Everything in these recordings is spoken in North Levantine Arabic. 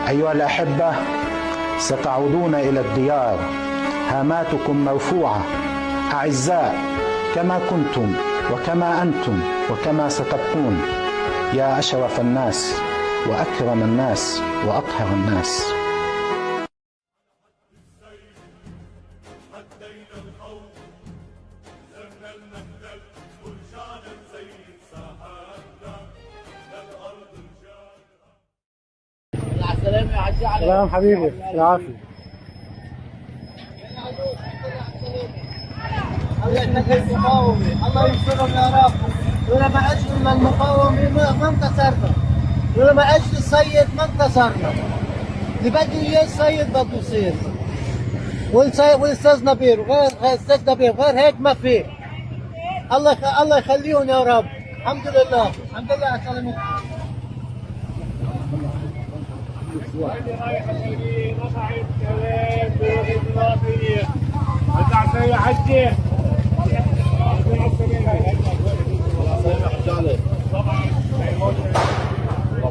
أيها الأحبة، ستعودون إلى الديار هاماتكم مرفوعة، أعزاء كما كنتم وكما أنتم وكما ستبقون، يا أشرف الناس وأكرم الناس وأطهر الناس. سلام حبيبي، العافية. الله يخلي المقاومة، الله ينصرهم يا رب. لولا ما اجوا للمقاومة ما انتصرنا، لولا ما اجوا السيد ما انتصرنا. اللي بده اياه السيد بده يصير، والاستاذ نبيل وغير الاستاذ نبيل، غير هيك ما في. الله يخليهم يا رب. الحمد لله، الحمد لله على سلامتكم.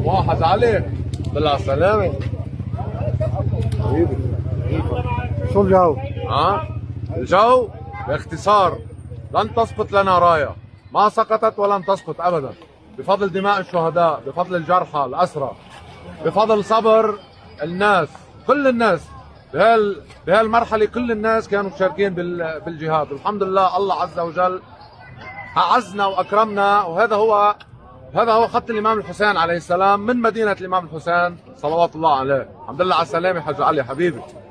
واحد عليه بالسلامة. حبيبي، شو الجو؟ ها الجو باختصار: لن تسقط لنا راية، ما سقطت ولن تسقط أبدا، بفضل دماء الشهداء، بفضل الجرحى الأسرى، بفضل صبر الناس، كل الناس بهالمرحلة كل الناس كانوا مشاركين بالجهاد. الحمد لله، الله عز وجل أعزنا وأكرمنا، وهذا هو خط الإمام الحسين عليه السلام، من مدينة الإمام الحسين صلوات الله عليه. الحمد لله على السلامة حج علي حبيبي.